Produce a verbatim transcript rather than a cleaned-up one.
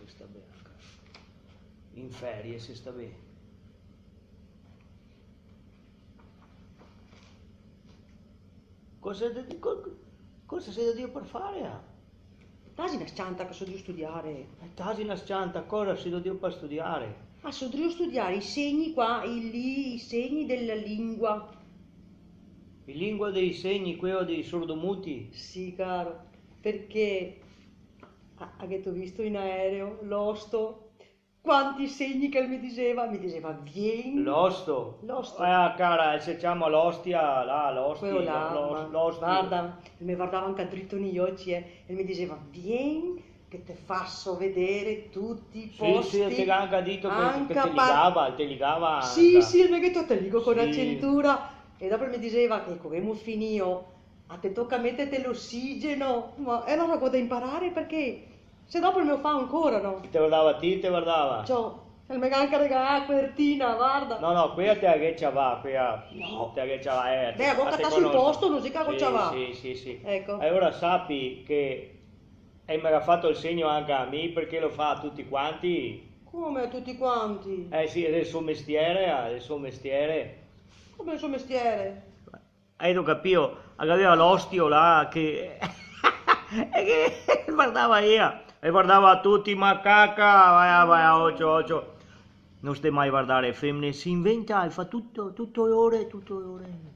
Sta ben, cara. In ferie se sta ben. Cosa te digo? Cosa se drio par fare, ah? Tasi na s-cianta che so drio studiare. Eh, tasi na s-cianta, cosa se drio par studiare? Ah, so drio studiare i segni qua, i li, i segni dela lingua. I lingua dei segni, queo dei sordomuti? Sì, caro, parché, ah, ah, gheto visto in aereo, l'osto? Quanti segni che el me diseva, el me diseva: "Vien." L'osto? L'osto. Eh, cara, se ciama l'ostia, là, l'osti, Queo là, l'os-, ma l'osti. Varda, el me vardava anca drito nei oci, eh, e el me diseva: "Vien, che te faso vedere tuti i posti." Sì, sì, el te ga anca dito che, che te ligava, te ligava anca. Sì, sì, el me ga dito: "Te ligo co na cintura." E dopo el me diseva che co ghemo finìo, ah, te toca meterte l'osigeno, ma xe na roba da inparare, parché se dopo el me lo fa ancora, no? Te vardava ti, te vardava? Ciò, el me ga anca regalà a coertina, varda. No, no, quea te la ghe ciavà, quea te la ghe ciavà, eh. Beh, a go catà sul posto, no xe che a go ciavà. Sì, sì, sì. Eco. E ora sapi che el me ga fato el segno anca a mi, parché lo fa a tuti quanti. Come a tuti quanti? Eh sì, xe el so mestiere, eh, xe el so mestiere. Come el so mestiere? Gheto capìo? Gaveva l'ostio là che, e che vardava ea, e vardava tuti, macaca, vaia, vaia, ocio, ocio. No sta mai vardare e femene, se inventa e fa tuto, tuto l'ore, tuto l'ore.